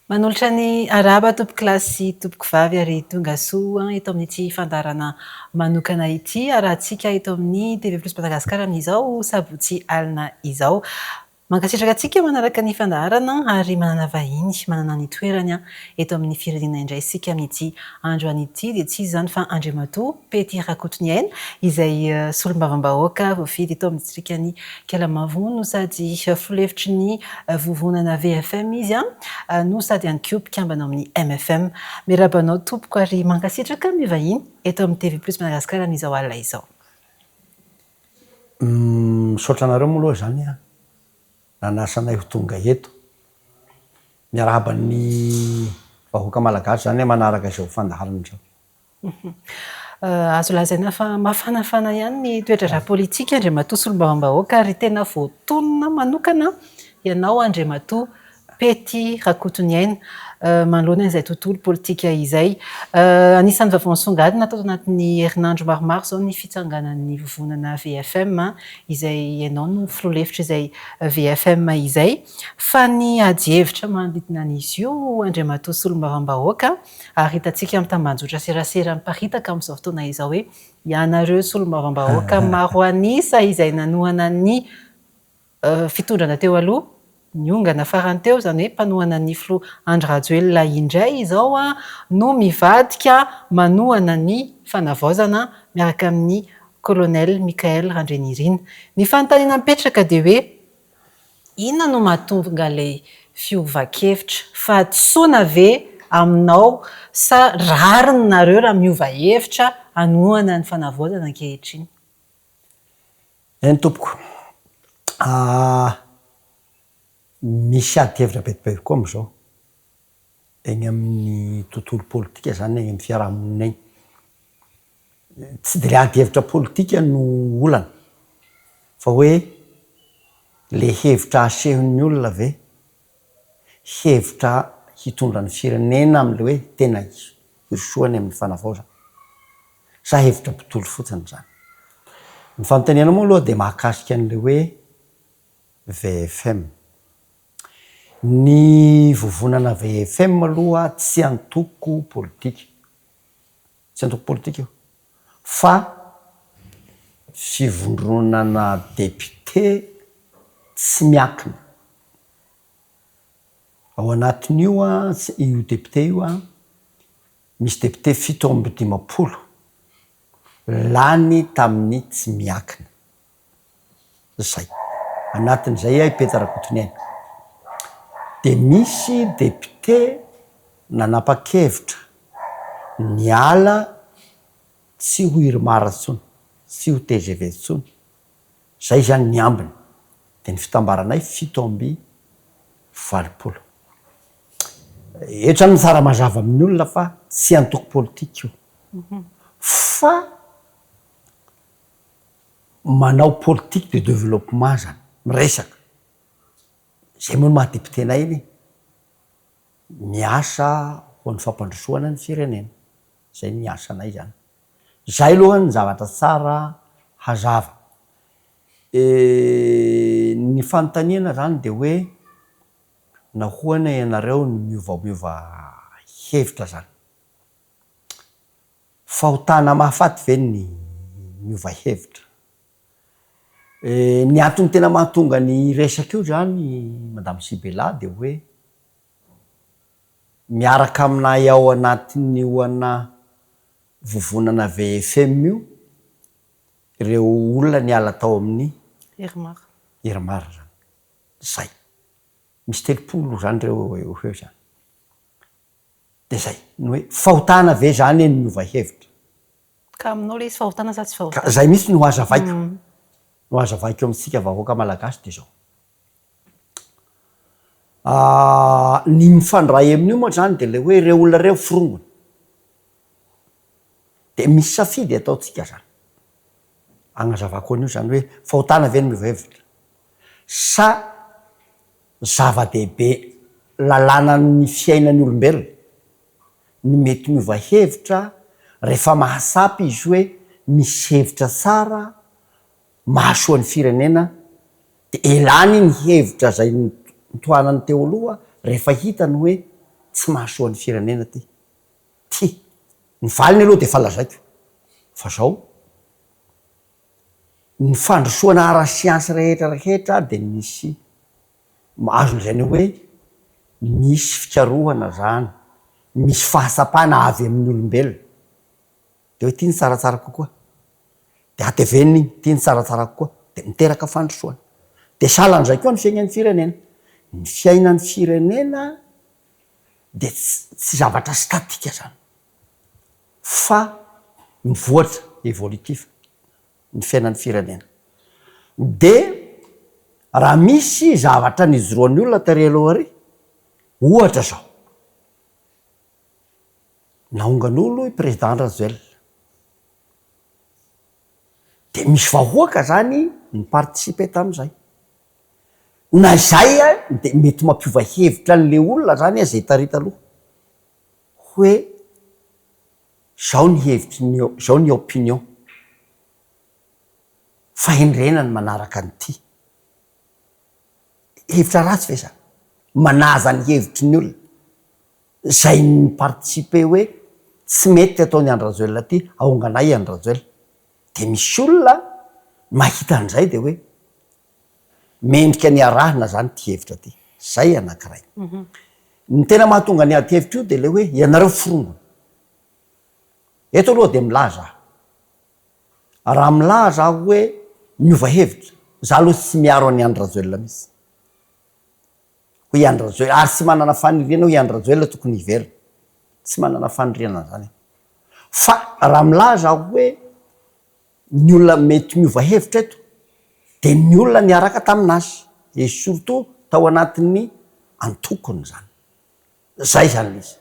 Manolotra ny arahaba tompokolahy sy tompokovavy ary tonga soa eto amin'ity fandaharana manokana ity arahantsika eto amin'ny TV Plus Madagascar amin'izao sabotsy alina izao. Mankasitraka antsika manaraka ny fandaharana ary manana vahiny manana ny toerany eto amin'ny firenena indray isika amin'ity androany ity dia tsy iza izany fa Andriamatoa Pety Rakotoniaina izay solombavambahoaka voafidy eto amin'ny distrikan'i Ikalamavo no sady filohefitry ny vovonana VFM izy no sady ihany koa mpikambana ao amin'ny MFM. Miarahaba anao tompoko ary mankasitraka mivahiny eto amin'ny TV Plus Madagascar amin'izao alina izao. Misaotra anareo moa aloha izany an, nanasa anay ho tonga eto. Miarahaba ny vahoaka malagasy izany aho manaraka izao fandaharana izao. Azo lazaina fa mafanafana ihany ny toe-draharaha politika Andriamatoa Solombavambahoaka ary tena voatonona manokana ianao Andriamatoa Pety Rakotoniaina manoloana izay tontolo politika izay. Anisan'ny vaovao nisongadina tato anatin'ny herinandro maromaro izao ny fitsanganan'ny vovonana VFM izay ianao no filoha lefitra izay VFM izay. Fa ny adihevitra manodidina an'izy io Andriamatoa Solombavambahoaka ary hitantsika amin'ny tambajotra serasera miparitaka amin'izao fotoana izao hoe ianareo Solombavambahoaka maro an'isa izay nanohana ny fitondrana teo aloha, niongana farany teo, izany hoe mpanohana ny filoha Andry Rajoelina indray izao no mivadika manohana ny fanavaozana miaraka amin'ny Colonel Michaël Randrianirina. Ny fanontaniana mipetraka dia hoe inona no mahatonga ilay fiovan-kevitra? Fahadisoana ve aminao sa rariny nareo raha miova hevitra hanohana ny fanavaozana ankehitriny? Eny tompoko. Misy ady hevitra be dia be koa amin'izao, eny amin'ny tontolo politika izany, eny amin'ny fiarahamonina eny. Tsy dia ilay ady hevitra politika no olana, fa hoe ilay hevitra asehon'ny olona ve, hevitra hitondra ny firenena amin'ilay hoe tena hirosoany amin'ny fanavaozana sa hevitra mpitory fotsiny izany? Ny fanontaniana moa aloha dia mahakasika an'ilay hoe VFM. Ny vovonana VFM aloha tsy antoko politika, tsy antoko politika io fa fivondronana député tsy miankina. Ao anatin'io io député io misy député 57 lany tamin'ny tsy miankina. Zay. Anatin'izay i Peta Rakotoniaina. Dia misy député nanapa-kevitra niala tsy ho Irmar intsony, tsy ho tgv intsony. Zay izany ny ambiny. Dia ny fitambaranay 87. Eto zany tsara mazava amin'ny olona fa tsy antoko politika io. Fa manao politique de développement zany, miresaka. Zay moa no maha député anay anie. Miasa ho an'ny fampandrosoana ny firenena. Zay ny asanay zany. Zay aloha ny zavatra tsara hazava. Ny fanontaniana zany de hoe nahoana ianareo no miovaova hevitra zany? Fahotana mahafaty ve ny miova hevitra? Ny antony tena mahatonga ny resaka io zany Madame Sibella de hoe miaraka aminay ao anatin'io ana vovonana VFM io ireo olona niala tao amin'ny Irmar. Irmar zany. Zay. Misy 30 zany ireo eo ho eo zany. De zay. Ny hoe fahotana ve zany ny miova hevitra? Ka aminao le izy fahotana sa tsy fahotana? Ka zay mihitsy no hazavaiko. No hazavaiko amintsika vahoaka malagasy de zao. Ny mifandray amin'io moa zany de le hoe ireo olona ireo forongony. De misy safidy ataontsika zany. Agnazavako an'io zany hoe fahotana ve ny miova hevitra sa zava-dehibe lalànan'ny fiainan'ny olombelona ny mety miova hevitra rehefa mahatsapa izy hoe misy hevitra tsara mahasoa ny firenena dia elany ny hevitra izay notohanany teo aloha rehefa hitany hoe. Tsy mahasoa ny firenena ity. Ty. Ny valiny aloha dia efa lazaiko fa zao, ny fandrosoana ara-siansa rehetra rehetra dia misy azo lazaina hoe misy fikarohana zany, misy fahatsapana avy amin'ny olombelona. Dia hoe ity no tsaratsara kokoa. Dia hatevenina iny, ity no tsaratsara kokoa. Dia miteraka fandrosoana. Dia sahalan'izay koa ny fiainan'ny firenena. Ny fiainan'ny firenena dia tsy zavatra statique zany fa mivoatra, évolutif, ny fiainan'ny firenena. Dia raha misy zavatra nijoroan'ny olona tary aloha ary, ohatra zao, naongan'olo i Président Rajoelina, dia misy vahoaka zany ni-participer tamin'izay. Na izay dia mety mampiova hevitra an'le olona zany zay tary taloha hoe zao ny hevitry ny zao ny opinion, fahendrena ny manaraka an'ity. Hevitra ratsy ve zany? Manaja ny hevitry ny olona zay ni-participer hoe tsy mety ty ataon'i Andry Rajoelina ty, ahonganay i Andry Rajoelina. Dia misy olona mahita an'izay dia hoe Mendrika ny arahina zany ity hevitra ity. Zay anakiray. Ny tena mahatonga ny ady hevitra io dia ilay hoe ianareo forongony. Eto aloha dia milaza aho. Raha milaza aho hoe miova hevitra, za aloha tsy miaro an'i Andry Rajoelina mihitsy. Hoe i Andry Rajoelina, ary tsy manana faniriana hoe i Andry Rajoelina tokony hiverina. Tsy manana faniriana an'izany aho. Fa raha milaza aho hoe Ny olona mety miova hevitra eto dia ny olona niaraka tamin'azy et surtout tao anatin'ny antokony izany. Zay izany ilay izy.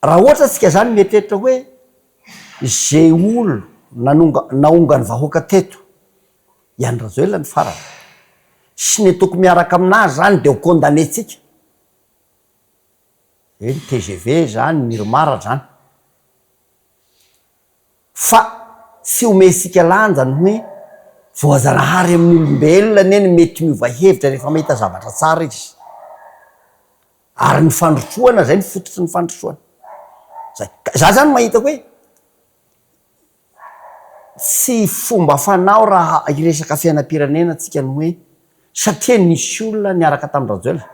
Raha ohatra tsika izany mieritreritra hoe ze olo nanonga naongan'ny vahoaka teto i Andry Rajoelina ny farany sy ny antoko miaraka aminazy izany dia ho condamner-tsika, hoe ny tgv izany, ny irmar izany. Fa tsy omentsika lanja ny hoe voajanahary amin'ny olombelona anie ny mety miova hevitra rehefa mahita zavatra tsara izy. Ary ny fandrosoana zay ny fototry ny fandrosoana. Zay. Ka za zany mahita hoe tsy fomba fanao raha hiresaka fiainam-pirenena tsika ny hoe satria nisy olona niaraka tamin-dRajoelina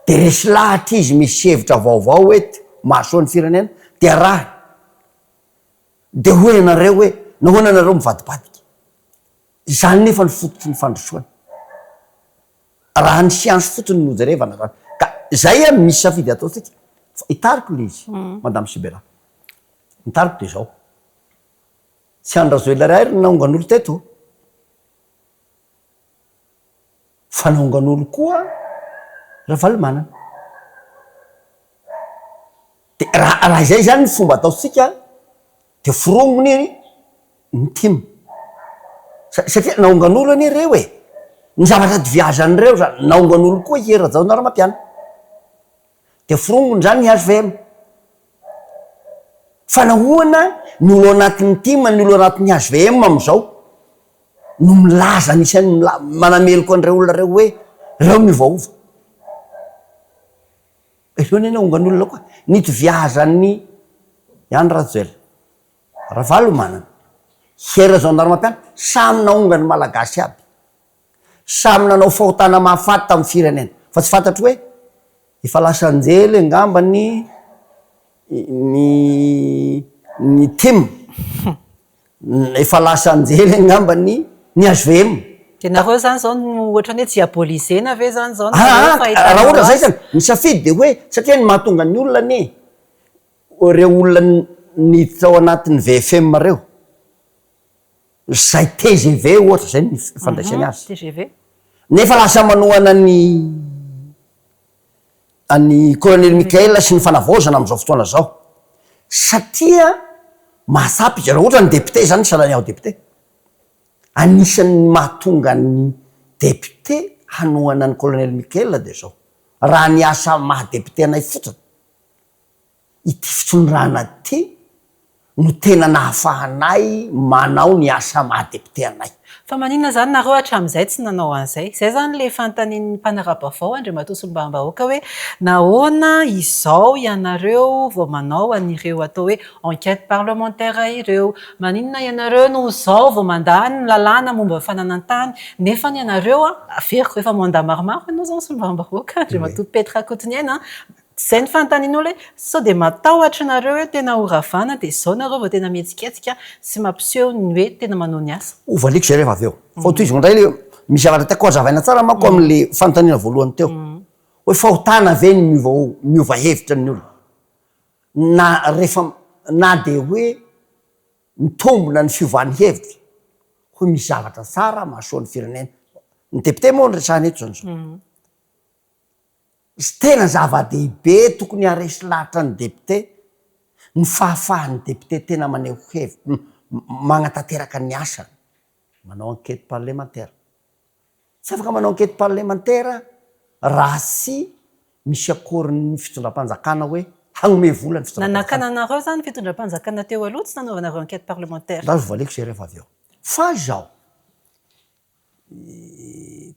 de resy lahatra izy misy hevitra vaovao eto mahasoa ny firenena de arahiny. Dia hoy ianareo hoe, Nahoana ianareo mivadibadika? Izany nefa no fototry ny fandrosoana. Raha ny siansy fotsiny no jerevana izany. Ka izay an, misy safidy ataontsika. Fa hitariko ilay izy, Madame Sibera. Ny tariko dia izao. Tsy Andry Rajoelina irery no naongan'olo teto. Fa naongan'olo koa Ravalomanana. De raha raha izay zany ny fomba ataontsika de forongony ny tim. Satria naongan'olo anie reo e! Ny zavatra diviazan'ireo zany, naongan'olo koa i Hery Rajaonarimampianina. De forongony zany ny hvm. Fa nahoana ny olo anatin'ny tim, ny olo anatin'ny hvm am'izao no milaza anisan'ny mila- manameloka an'ireo olona ireo hoe reo miovaova? Ireo anie naongan'olona koa. Nitoviazan'i Andry Rajoelina, Ravalomanana, Hery Rajaonarimampianina, samy naongan'ny Malagasy aby. Samy nanao fahotana mahafaty tamin'ny firenena. Fa tsy fantatro hoe efa lasa anjely angamba ny ny ny tim. Efa lasa anjely angamba ny ny hvm. Dia nareo zany zao no ohatran'ny hoe diaboliser-na ve zany zao nareo Aa fahitanareo raha ohatra zay zany, ny safidy dia hoe satria ny mahatonga ny olona anie ireo olona niditra ao anatin'ny VFM ireo, izay tgv ohatra zay ny fandraisany azy, tgv, nefa lasa manohana ny an'i Colonel Mickaël sy ny fanavaozana amin'izao fotoana izao satria mahatsapa izy, raha ohatra ny député zany sahala ny aho député, anisan'ny mahatonga ny député hanohana an'i Colonel Mickaël dia izao, raha ny asa maha député anay fotsiny, ity fitondrana ity no tena nahafahanay manao ny asa maha député anay. Fa maninona izany nareo hatramin'izay tsy nanao an'izay? Izay izany ilay fanontanian'ny mpanara-baovao Andriamatoa Solombavambahoaka hoe nahoana izao ianareo vao manao an'ireo atao hoe enquête parlementaire ireo? Maninona ianareo no izao vao mandany ny lalàna momba ny fananan-tany nefa ianareo, averiko efa mandat maromaro ianao izany Solombavambahoaka Andriamatoa Pety Rakotoniaina an! Izay ny fanontanian'olona hoe sao dia matahotra nareo hoe tena ho ravana dia izao nareo vao tena mihetsiketsika sy mampiseho ny hoe tena manao ny asa. Ho valiako izay rehefa avy eo. Fa ho tohiziko indray ilay, misy zavatra tiako hazavaina tsara manko amin'ilay fanontaniana voalohany teo. Hoe fahotana ve ny miova miova hevitra ny olona? Na rehefa na dia hoe mitombina ny fiovan'ny hevitra, hoe misy zavatra tsara mahasoa ny firenena. Ny député moa no resahana eto izany izao. Tena zava-dehibe tokony haharesy lahatra ny député ny fahafahan'ny député tena maneho hevitra, magnatanteraka ny asany, manao enquête parlementaire. Tsy afaka manao enquête parlementaire raha tsy misy accord-n'ny fitondram-panjakana hoe hanome vola ny fitondram-panjakana. Nanakana anareo izany ny fitondram-panjakana teo aloha tsy nanaovanareo enquête parlementaire. Ndao valiako izay rehefa avy eo. Fa izao,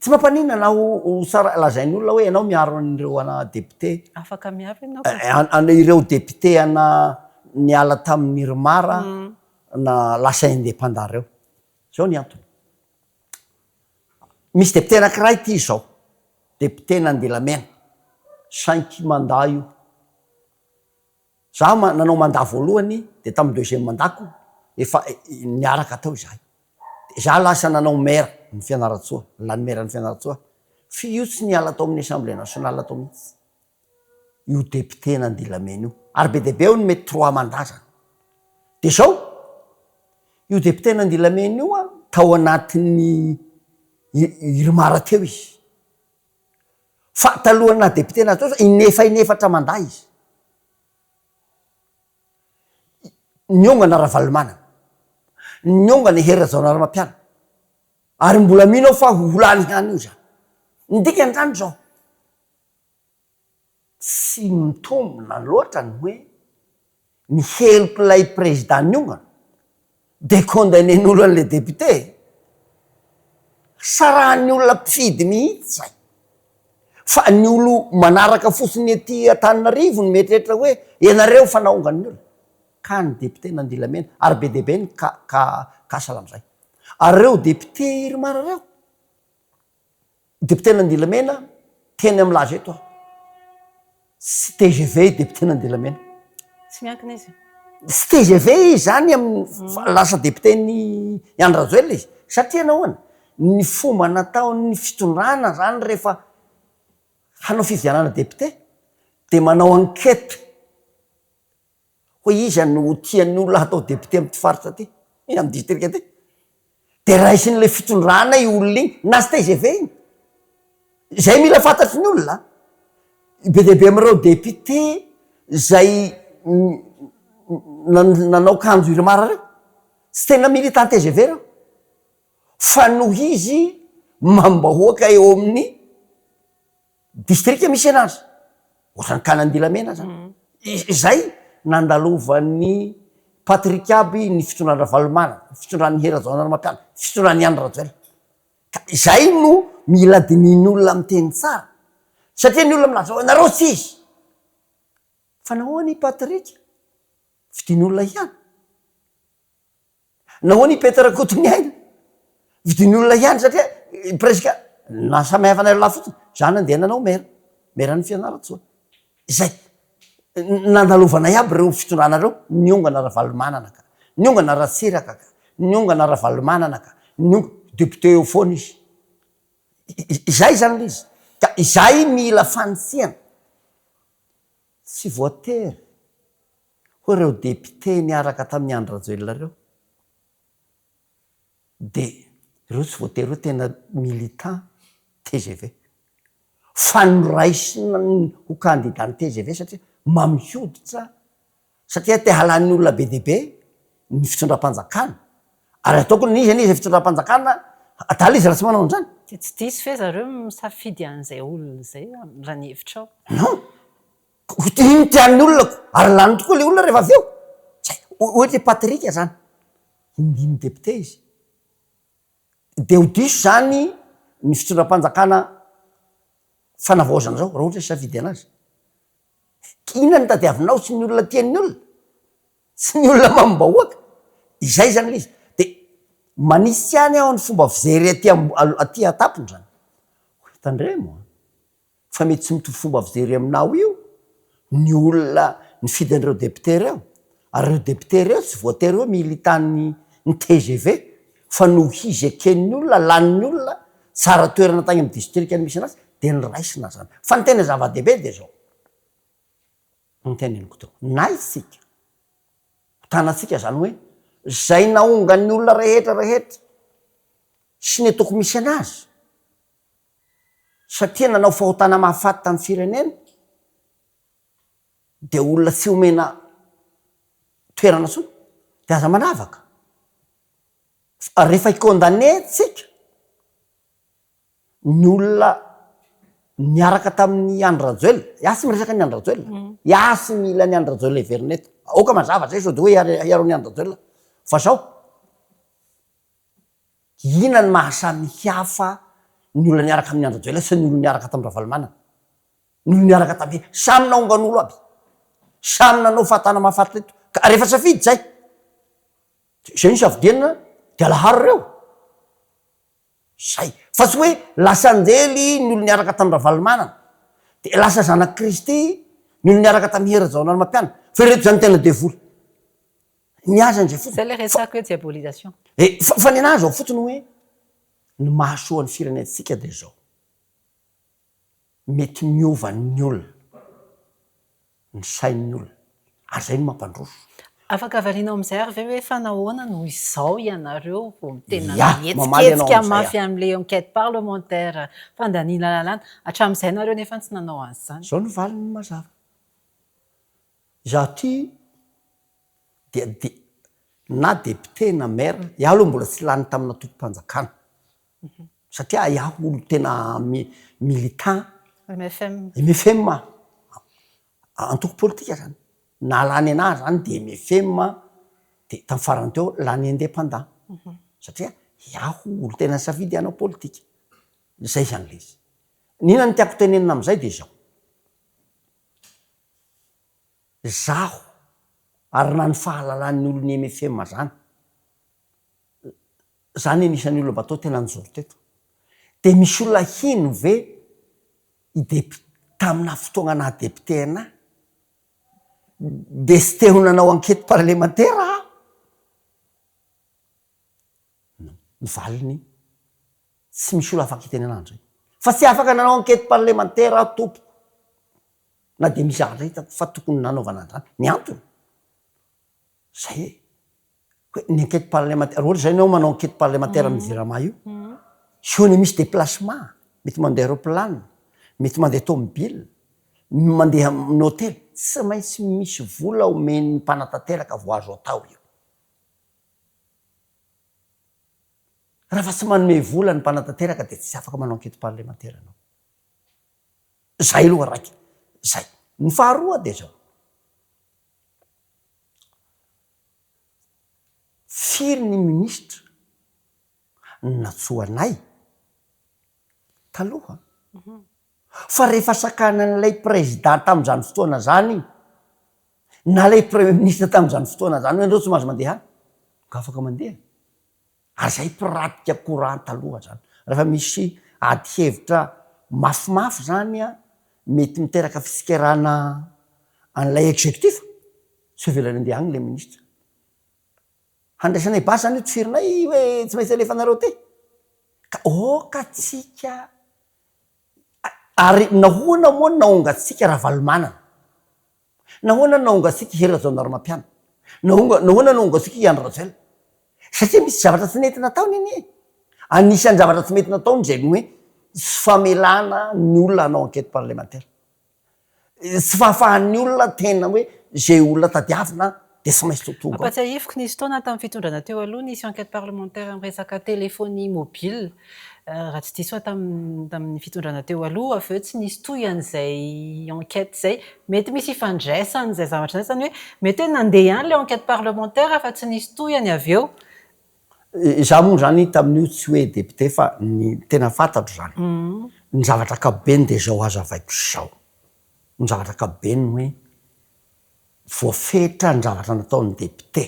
Tsy mampaninona na ho tsara lazain'ny olona hoe ianao miaro an'ireo ana député. Afaka miaro ianao ka. An ireo député ana niala tamin'ny IRMAR na lasa indépendant ireo. Izao ny antony. Misy député anankiray ity izao, député n'Andilamena, cinq mandat io. Za nanao mandat voalohany de tamin'ny deuxième mandat-ko efa niaraka tao izahay. De za lasa nanao maire ny Fianarantsoa, lany maire ny Fianarantsoa, f'io tsy niala tao amin'ny assemblée nationale tao mihitsy io député n'Andilamena io, ary be dia be hono mety trois mandats zany. De zao, io député n'Andilamena io an, tao anatin'ny IRMAR teo izy. Fa talohan'ny naha député anazy teo aza, inefa inefatra mandat izy. Niongana Ravalomanana, niongana i Hery Rajaonarimampianina, ary mbola mino aho fa ho lany ihany io izany. Ny dikan'izany izao, tsy mitombina loatra ny hoe ny helok'ilay président niongana dia condamner-n'olona an'ilay député e! Sarahan'ny olona mpifidy mihitsy zay. Fa ny olo manaraka fotsiny aty Antananarivo no mieritreritra hoe ianareo fa naongan'ny olona. Ka ny député n'Andilamena, ary be dia be ny cas cas cas sahala amin'izay. Ary ireo député IRMAR ireo, Député-n'Andilamena, teny milaza eto aho, tsy tgv i député-n'Andilamena. Tsy miankina izy. Tsy tgv izy zany amin'ny fa lasa député-n'i Andry Rajoelina izy. Satria nahoana? Ny fomba nataon'ny fitondrana zany rehefa hanao fifidianana député dia manao enquête. Hoe iza no ho tian'ny olona hatao député amin'ity faritra ity, amin'ny distrika ity? Dia raisin'ilay fitondrana io olona iny, na tsy tgv iny. Izay mila fantatry ny olona. Be dia be amin'ireo député izay nanao kanjo IRMAR ireo, tsy tena militant tgv ireo, fa noho izy mamim-bahoaka eo amin'ny Distrika misy anazy, ohatran'ny cas n'Andilamena zany. Izay nandalovan'i Patrick aby ny fitondran-dRavalomanana, ny fitondran'i Hery Rajaonarimampianina, ny fitondran'i Andry Rajoelina. Ka izay no mila dinihin'ny olona miteny tsara, satria ny olona milaza hoe nareo tsy izy. Fa nahoana i Patrick fidin'olona ihany? Nahoana i Pety Rakotoniaina? Vidin'ny olona ihany satria presque na samy hafa anareo lahy fotsiny, za nandeha nanao maire, maire an'i Fianarantsoa. Izay. Nandalovanay aby ireo fitondrana ireo, niongana Ravalomanana ka, niongana Ratsiraka ka, niongana Ravalomanana ka, niongana, député eo foana izy. Izay izany ilay izy. Ka izay mila fanitsiana. Tsy voatery. Hoy ireo député niaraka tamin'i Andry Rajoelina ireo, dia ireo tsy voatery hoe tena militant tgv, fa noraisina ho candidat ny tgv satria mamy hoditra, satria te halan'ny olona be dia be ny fitondram-panjakana, ary ataoko n'iza n'iza fitondram-panjakana, adala izy raha tsy manao an'izany. Dia tsy diso ve zareo misafidy an'izay olona izay raha ny hevitrao? Non! Iny tian'ny olona ko, ary lany tokoa le olona rehefa avy eo. Zay, ohatra i Patrick zany, indimy député izy. Dia ho diso izany ny fitondram-panjakana fanavaozana izao raha ohatra hoe hisafidy anazy. Inona no tadiavinao sy ny olona tian'ny olona? Sy ny olona mamim-bahoaka? Izay izany ilay izy. Dia manisy ihany aho ny fomba fijery aty aty an-tampony izany. Tandremo an! Fa mety tsy mitovy fomba fijery aminao io ny olona nifidy an'ireo député ireo. Ary ireo député ireo tsy voatery hoe militant-n'ny ny tgv fa noho izy eken'ny olona, lanin'ny olona, tsara toerana tany amin'ny distrika misy anazy dia noraisina izany. Fa ny tena zava-dehibe dia izao, ny teneniko teo, na isika, ho tanantsika izany hoe izay naongan'ny olona rehetra rehetra sy ny antoko misy anazy, satria nanao fahotana mahafaty tamin'ny firenena, dia olona tsy omena toerana intsony, dia aza manavaka. Fa rehefa hi-condamner tsika ny olona niaraka tamin'i Andry Rajoelina, iah tsy miresaka an'i Andry Rajoelina, iah tsy mila an'i Andry Rajoelina hiverina eto, aoka mazava zay sao dia hoe hiaro an'i Andry Rajoelina, fa zao, inona ny maha samy hafa ny olona niaraka amin'i Andry Rajoelina sy ny olona niaraka tamin'i Ravalomanana? Ny olona niaraka tamin'i, samy naongan'olo aby, samy nanao fahatana mahafaty teto, ka rehefa safidy zay, Zay no safidianina de alaharo reo. Zay. Fa tsy hoe lasa anjely ny olo niaraka tamin'i Ravalomanana, de lasa zanak'i Kristy ny olo niaraka tamin'i Hery Rajaonarimampianina, fa ireto zany tena devoly. Ny azy an'izay fotsiny. Zay le resako hoe diabolisation. E, fa, fa ny anahy zao fotsiny hoe, ny mahasoa ny firenentsika de zao, mety miova ny olona. ny sain'ny olona ary izay no mampandroso. Afaka valianao amin'izay ary ve hoe fa nahoana no izao ianareo vao tena Ya, mamaly anao mihetsiketsika amin'izay mafy aho. amin'ilay enquête parlementaire, fandaniana lalàna, hatramin'izay nareo nefa tsy nanao an'izany. Izao no valiny mazava. Izaho ity dia de na député na maire, izaho aloha mbola tsy lany tamina tompom-panjakana. Satria iaho olo tena militant. Mfm. Mfm antoko politika zany. Nahalany anahy zany de mfm de tamin'ny farany teo lany indépendant. Satria iaho olo tena nisafidy hanao politika. Zay zany le izy. Ny inona no tiako tenenina amizay de zao. Zaho ary na ny fahalalan'ny olon'ny mfm zany. Zany anisan'ny olona mba toa tena nijoro teto. Dia misy olona hino ve i dep tamina fotoagna naha député anah dia tsy te ho nanao enquête parlemantera aho? Non. Ny valiny tsy misy olona afaka hiteny anah an'izay. Fa tsy afaka nanao enquête parlemantera aho tompoko na dia misy zavatra hitako fa tokony nanaovana an'izany. Ny antony? Zay e! Hoe ny enquête parlementaire, raha ohatra zay ianao manao enquête parlementaire amin'ny jirama io, sao ny misy déplacement, mety mandeha aeroplane, mety mandeha tomobile, mandeha amin'ny hotely, tsy maintsy misy vola omen'ny mpanatanteraka vao azo atao io. Raha fa tsy manome vola ny mpanatanteraka dia tsy afaka manao enquête parlementaire ianao. Zay aloha raika, zay. Ny faharoa dia zao. Firy ny minisitra natsoanay taloha? Fa rehefa sakanan'ilay président tamin'izany fotoana izany na ilay premier ministre tamin'izany fotoana izany hoe nareo tsy mahazo mandeha any, ka afaka mandeha. Ary zay pratique courant taloha zany. Rehefa misy ady hevitra mafimafy zany an, mety miteraka fitsikerana an'ilay executif, tsy avelany handeha agny le ministra. Handraisanay basy zany io tifirinay hoe tsy maintsy alefanareo aty. Ka aoka tsika, ary nahoana moa no naongantsika Ravalomanana? Nahoana no naongantsika i Hery Rajaonarimampianina? Nahoana nahoana no naongantsika i Andry Rajoelina? Satria misy zavatra tsy nety nataony anie e! Anisan'ny zavatra tsy mety nataony izay ny hoe tsy famelana ny olona hanao enquête parlementaire. Tsy fahafahan'ny olona tena hoe izay olona tadiavina dia tsy maintsy ho tonga ao. Ampatsiahiviko nisy fotoana tamin'ny fitondrana teo aloha nisy enquête parlementaire amin'ny resaka téléphonie mobile. Raha tsy diso aho tamin'ny fitondrana teo aloha, avy eo tsy nisy tohy an'izay enquête izay. Mety misy ifandraisany izay zavatra izay, izany hoe mety hoe nandeha ihany ilay enquête parlementaire fa tsy nisy tohiny avy eo. Izaho moa izany tamin'io tsy hoe député fa ny tena fantatro izany, ny zavatra ankapobeny dia izao hazavaiko izao, ny zavatra ankapobeny hoe voafetra ny zavatra nataon'ny député,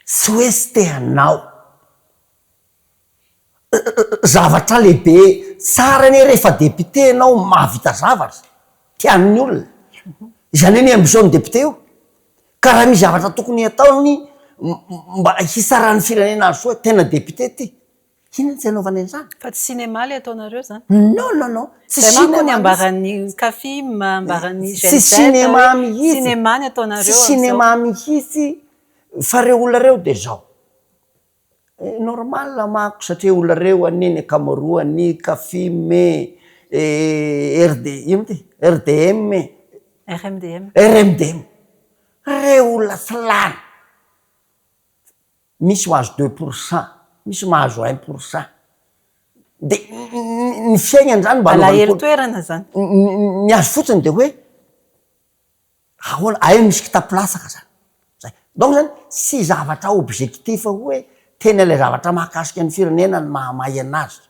tsy hoe tsy te hanao. Zavatra lehibe tsara anie rehefa député ianao mahavita zavatra, tian'ny olona. Izany anie ambition-n'ny député io. Ka raha misy zavatra tokony hataony mba hitsaran'ny firenena azy hoe tena député ty, inona no tsy hanaovany an'izany? Fa tsy cinéma ilay ataonareo izany? Non non non, tsy Izay manko ny cinéma mihitsy. ambaran'ny Cafim, ambaran'ny Tsy GNZ cinéma hoe mihitsy, cinéma ny tsy ataonareo amin'izao. cinéma mihitsy fa reo olona reo de zao, Normal manko satria olona reo anie ny ankamaroany Cafim e, RD ino ty? RDM e, RMDM. RMDM, reo olona tsy lany, misy mahazo deux pour cent, misy mahazo un pour cent, de ny fiainany zany mba anaovany Alahelo toerana zany. Ny azy fotsiny de hoe Ahoana? Aiza misy kitapo latsaka zany? Zay. Donc zany tsy zavatra objectif hoe tena ilay zavatra mahakasika ny firenena ny mahamay anazy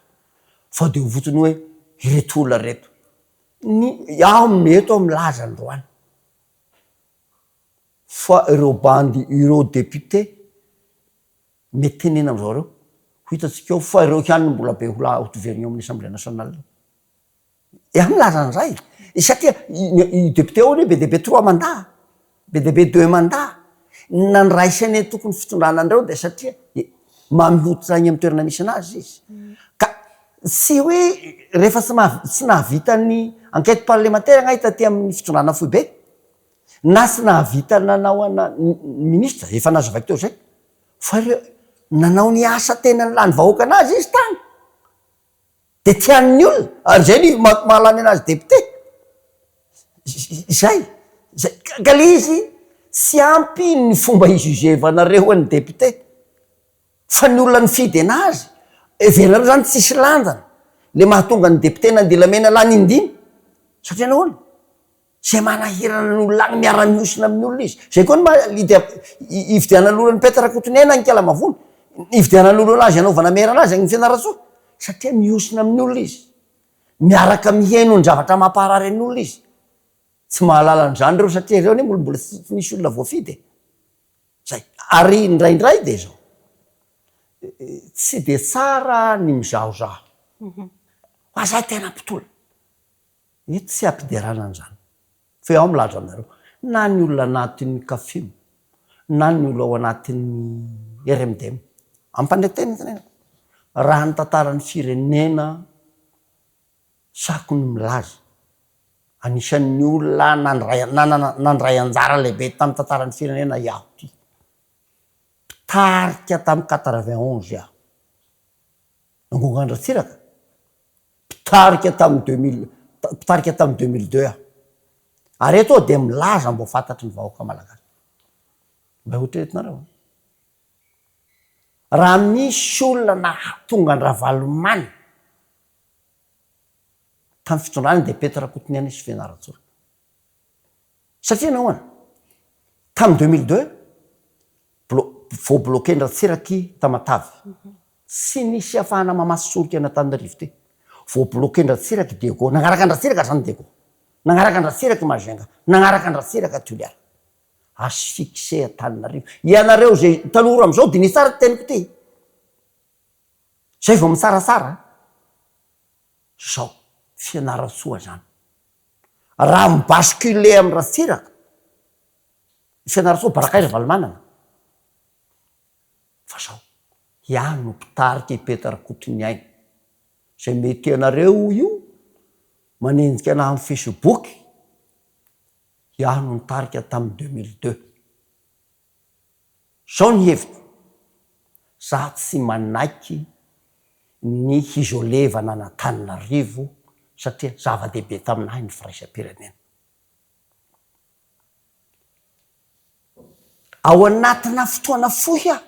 fa de ho fotsiny hoe ireto olona ireto. Ny aho eto aho milaza androany fa ireo bandy ireo député mety tenenina amizao reo ho hitantsika eo fa ireo ihany no mbola be ho la- ho toverina eo amin'ny assemblée nationale eo. Efa milaza an'izay e, satria i député ao anie be dia be trois mandats, be dia be deux mandats, ny nandraisany ny tokony fitondrana an'ireo dia satria mamy hoditra any amin'ny toerana misy an'azy izy, ka tsy hoe rehefa tsy maha- tsy nahavita ny enquête parlementaire angaha taty amin'ny fitondrana foibe, na tsy nahavita nanao ana ministre, efa nazavaiko teo izay, fa ireo nanao ny asa tena nilàn'ny vahoaka an'azy izy tany. Dia tian'ny olona, ary izay ny mahalany anazy député, izay, izay, ka le izy tsy ampy ny fomba hi-juger-vanareo an'ny député, fa ny olona nifidy anazy, heverinareo zany tsisy lanjany, le mahatonga ny député n'Andilamena lany indimy, satria nahoana? Zay manahirana ny olona agny miara mihosina amin'ny olona izy. Zay koa ny maha leader ividianan'ny olona an'i Pety Rakotoniaina agny Ikalamavony, ividianan'ny olona azy anaovana maire anazy agny Fianarantsoa satria mihosina amin'ny olona izy. Miaraka mihaino ny zavatra mampaharary ny olona izy. Tsy mahalala an'izany ireo satria ireo anie mbola tsy nisy olona voafidy e. Zay. Ary indraindray dia izao, tsy dia tsara ny mizahozaho. Fa zay tena mpitolona. Eto tsy ampiderana an'izany fa aho milaza aminareo, na ny olona anatin'ny Cafim, na ny olona ao anatin'ny RMDM, ampandre-tena ny tenenako, raha ny tantaran'ny firenena sako ny milaza, anisan'ny olona nandray nanana nandray anjara lehibe tamin'ny tantaran'ny firenena iaho ity, mpitarika tamin'ny quatre-vingt-onze aho, Angongan-dRatsiraka, mpitarika tamin'ny deux mille, mpitarika tamin'ny 2002 aho. Ary eto aho dia milaza mba ho fantatry ny vahoaka malagasy. Mba eritreretinareo an. Raha misy olona nahatonga an-dRavalomanana tamin'ny fitondrany dia Pety Rakotoniaina sy Fianarantsoa. Satria nahoana? Tamin'ny 2002, blo- voabloquer-dRatsiraka i Tamatave. Tsy nisy afahana mamatsy solika an'Antananarivo teo. Voabloquer-dRatsiraka i Diego. Nagnaraka an-dRatsiraka zany Diego. Nagnaraka an-dRatsiraka i Majunga. Nagnaraka an-dRatsiraka Toliara. Asphyxer Antananarivo. Ianareo izay tanora amin'izao, diniho tsara ty teniko ty. Zay vao mitsaratsara. Zao, Fianarantsoa zany. Raha mi-basculer amin'i Ratsiraka, i Fianarantsoa Barakay Ravalomanana. Fa zao, iaho no mpitarika i Pety Rakotoniaina. Zay mety anareo io, manenjika anahy amin'ny Facebook, iaho no nitarika tamin'ny 2002. Zao ny hevitro, za tsy manaiky ny hisolevana an'Antananarivo satria zava-dehibe tamin'ahy ny firaisam-pirenena. Ao anatina fotoana fohy aho,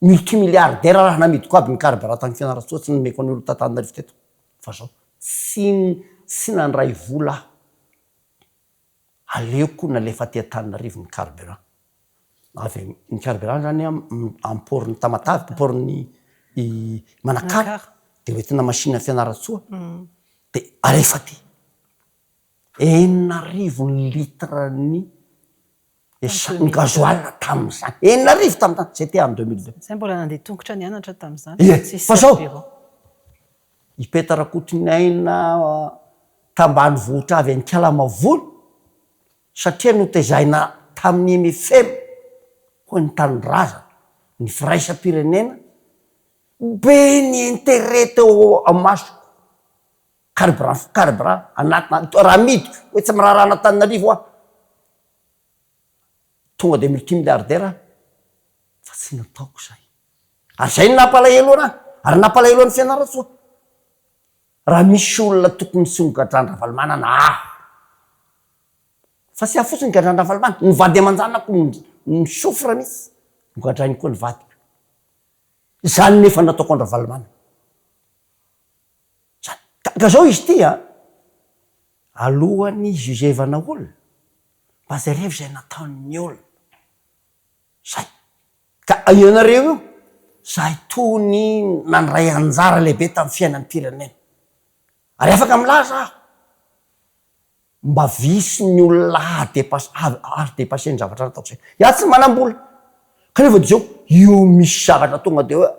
multimilliardaire raha namidiko aby ny carburant tany Fianarantsoa tsy nomeko an'olo t'Antananarivo teto fa zao tsy tsy nandray vola aho. Aleoko nalefa aty Antananarivo ny carburant. Avy ny carburant zany an, amin'ny port-n'i Tamatave, port-n'i Manakara, dia hoentina machine Fianarantsoa, dia alefa aty. 6000 ny litre ny essence, ny gasoil tamin'izany. 6000 tamin'izany, c'était en 2002. Zay mbola nandeha tongotra nianatra tamin'izany, Ie, tsisy fa zao, carburant. I Peta Rakotoniaina tambanivohitra avy any Ikalamavony, satria notezaina tamin'ny MFM, hoy ny tanindrazana, ny firaisam-pirenena, be ny intérêt teo amasoko, carburant carburant anatina, raha amidiko hoe tsy miraharaha an'Antananarivo aho, tonga dia multimilliardaire aho, fa tsy nataoko izay. Ary izay no nampalahelo anah, ary nampalahelo an'i Fianarantsoa. Raha misy olona tokony tsy ho gadran-dRavalomanana aho. Fa tsy aho fotsiny gadran-dRavalomanana, ny vady aman-janako mi-souffre mihitsy, nogadrainy koa ny vadiko. Izany nefa nataoko an-dRavalomanana. Zany. Ka, ka zao izy ity an, alohan'ny hi-juger-vana olona, mba jerevo izay nataon'ny olona. Zay. Ka ianareo io, zahay tony nandray anjara lehibe tamin'ny fiainam-pirenena. Ary afaka milaza aho, mba visy ny olona haha-depasse, haha-depasser ny zavatra nataoko zay. Izaho tsy manam-bola. Kanefa dia zao, io misy zavatra tonga dia hoe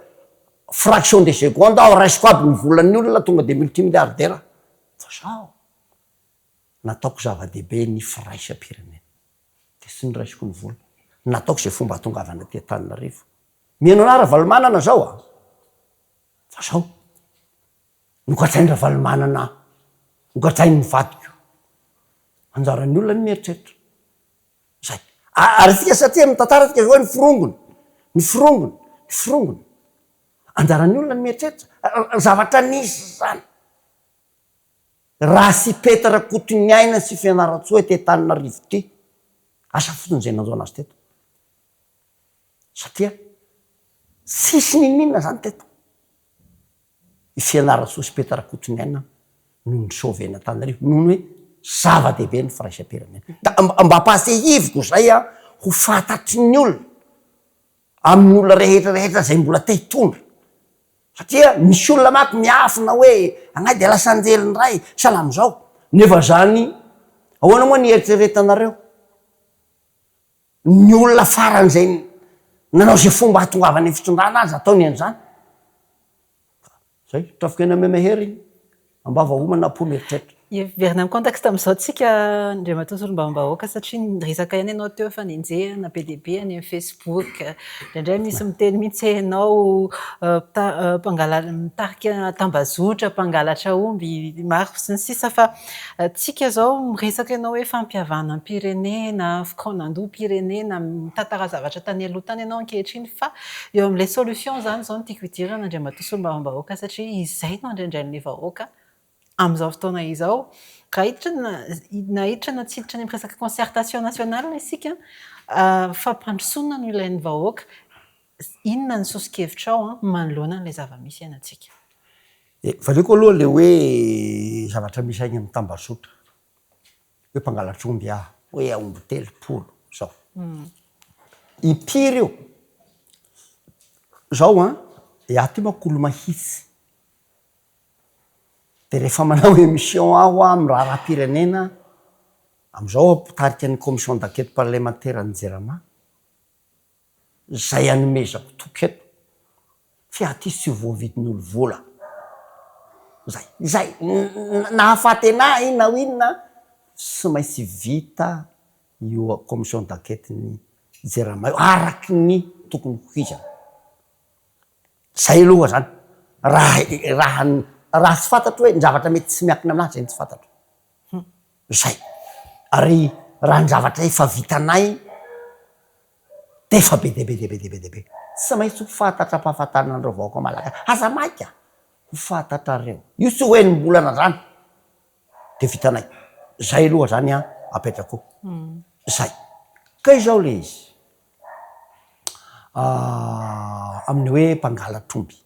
fraction de seconde aho raisiko aby ny volan'ny olona tonga dia multimilliardaire aho. Fa zaho, nataoko zava-dehibe ny firaisam-pirenena. Dia tsy noraisiko ny vola. Nataoko izay fomba hahatongavana aty Antananarivo. Mihaino anah Ravalomanana zao a! Fa zao, nogadrain'i Ravalomanana aho. Nogadrain'ny vadiko. Anjaran'ny olona ny mieritreritra. Zay. Ary isika satria mitantara isika hoe ny forongony, ny forongony, ny forongony. Anjaran'ny olona ny mieritreritra. Zavatra nisy izany. Raha sy Pety Rakotoniaina sy Fianarantsoa ety Antananarivo ity, asa fotsiny izay nanjo anazy teto. Satria tsisy n'inon'inona izany teto. I Fianarantsoa sy Pety Rakotoniaina no ni-sauver an'Antananarivo noho ny hoe zava-dehibe ny firaisam-pirenena. Ka mba ampahatsiahiviko izay ho fantatry ny olona, amin'ny olona rehetra rehetra izay mbola te hitondra. Satria misy olona manko miafina hoe angaha dia lasa anjely indray, sahala amin'izao. Nefa zany, ahoana moa ny eritreretanareo? Ny olona faran'izay nanao izay fomba hahatongavany amin'ny fitondrana aza ataony an'izany. Zay, trafon-kena miha-mahery iny, am-bava homana am-po mieritreritra. Hiverina amin'ny contexte amin'izao tsika Andriamatoa Solombavambahoaka satria niresaka ihany ianao teo fa nenjehina be dia be any amin'ny Facebook. Indraindray misy miteny mihitsy hoe ianao mpangala- mitarika tambazotra, mpangalatra omby maro sy ny sisa fa tsika izao miresaka ianao hoe fampihavanam-pirenena, fikaonandoham-pirenena, mitantara zavatra tany aloha tany ianao ankehitriny fa eo amin'ilay solution izany izao no tiako hidirana Andriamatoa Solombavambahoaka satria izay no andraindrain'ny vahoaka Amin'izao fotoana izao, raha hiditra na na hiditra na tsy hiditra any amin'ny resaka concertation nationale isika, fampandrosoana no ilain'ny vahoaka. Inona ny soso-kevitrao manoloana an'ilay zava-misy iainantsika? Valiako aloha ilay hoe zavatra misy any amin'ny tambazotra, hoe mpangalatra omby aho, hoe aomby 30 izao. Impiry io? Izao an, iah ty manko olo-mahitsy. Dia rehefa manao émission aho amin'ny raharaham-pirenena, amin'izao aho mpitarika ny commission d'enquête parlementaire an'ny Jirama, izay anomezako toky eto, fa aty tsy voavidin'olo vola. Zay, zay, nahafaty anah iny na ho inona, tsy maintsy vita io commission d'enquête ny Jirama io, araky ny tokony ho izy. Zay aloha zany raha raha raha tsy fantatro hoe ny zavatra mety tsy miankina aminahy zay no tsy fantatro. Zay. Ary raha ny zavatra efa vitanay de efa be dia be dia be dia be dia be. Tsy maintsy ho fantatra ampahafantarina an'ireo vahoaka malagasy. Aza maika ho fantatrareo. Io tsy ho enim-bolana zany de vitanay. Zay aloha zany an apetrako. Zay. Ka izao le izy. Amin'ny hoe mpangalatr'omby.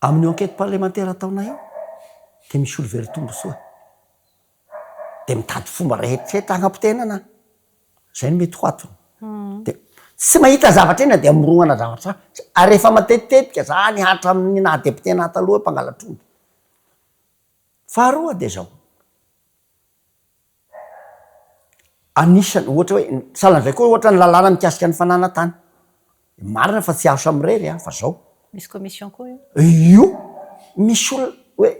Amin'io enquête parlementaire ataonay io dia misy olo very tombontsoa. Dia mitady fomba rehetra rehetra hanapotehana anà. Zay no mety ho atony. De tsy mahita zavatra eny dia amoronana zavatra ary efa matetitetika zany hatramin'ny naha député anahy taloha hoe mpangalatr'omby. Faharoa dia zao, anisany ohatra hoe, sahalan'izay koa ohatra ny lalàna mikasika ny fananan-tany. Marina fa tsy aho samirery an, fa zao. Misy commission koa io. Io, misy olona hoe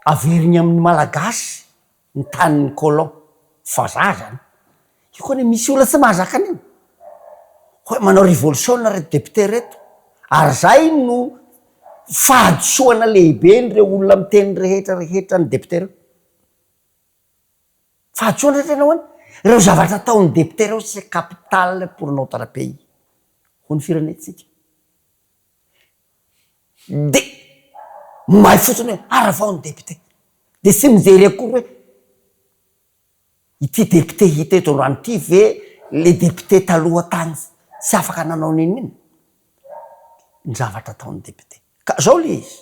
averiny amin'ny Malagasy ny tanin'ny colon, vazaha zany. Io koa anie misy olona tsy mahazaka an'io. Hoe manao révolution reto député reto. Ary zay no fahadisoana lehibe n'ireo olona miteny rehetra rehetra ny député reo. Fahadisoana satria nahoana? Ireo zavatra ataon'ny député reo c'est capital pour notre pays, ho ny firenentsika. Dia mahay fotsiny hoe aravao ny député. Dia tsy mijery akory hoe ity député hita eto androany ity ve le député taloha tany tsy afaka nanao n'inon'inona. Ny zavatra ataon'ny député. Ka zao le izy.